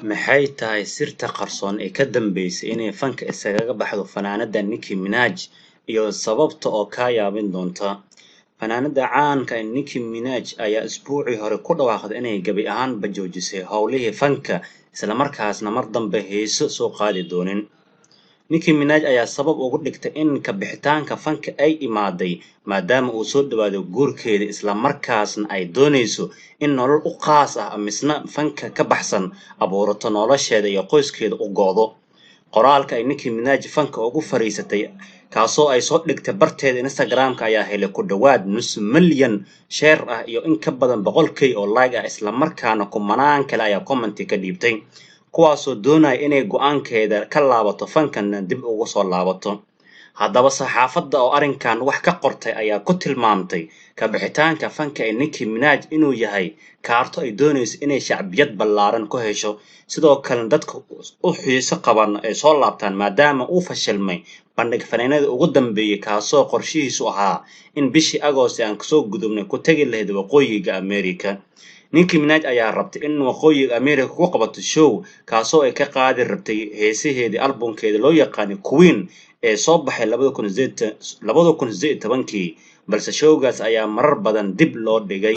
Maxay tahay sirta qarsoon ee ka dambeysay inay fanka iskaga baxdo fanaanada Nicki Minaj iyo sababta oo kaa yaabin doonta? Fanaanada caanka ah Nicki Minaj ayaa isbuucii hore ku dhawaaqday inay gabi ahaanba joojisay howlihii fanka isla markaasna mar dambe heeso soo qaadi doonin. Nicki Minaj ayaa sabab uga dhigtay in ka bixitaanka fanka ay imaaday maadaama uu soo dhawaaday guurkeeda isla markaasna ay doonayso in nolol u khaas ah misna fanka ka baxsan abuurato nolosheeda iyo qoyskeeda u go'do. Qoraalka ay Nicki Minaj fanka ugu fariisatay kaasoo ay soo dhigtay barteeda Instagram-ka ayaa helay ku dhawaad nus milyan share ah iyo in ka badan 100K oo like ah, isla markaana kumanaan kale ayaa comment ka dhiibtay, kuwaasoo doonaya inay go'aankeeda ka laabato fankana dib ugu soo laabato. Haddaba saxaafadda oo arrinkan wax ka qortay ayaa ku tilmaamtay ka bixitaanka fanka ee Nicki Minaj inuu yahay kaarto ay doonayso inay shacbiyad ballaaran ku hesho, sidoo kalena dadka u xiiso qaban ay soo laabtaan maadaama uu fashilmay bandhig faneedadii ugu dambeeyay kaasoo qorshihiisu ahaa in bishii Agoost ee aan kasoo gudubnay ku tagi lahayd Waqooyiga Ameerika. Nicki Minaj ayaa rabtay in Waqooyiga Ameerika ku qabato show kaasoo ay ka qaadi rabtay heesaheedii albumkeeda loo yaqaanay Queen ee soo baxay 2018-kii, balse showgaas ayaa marar badan dib loo dhigay.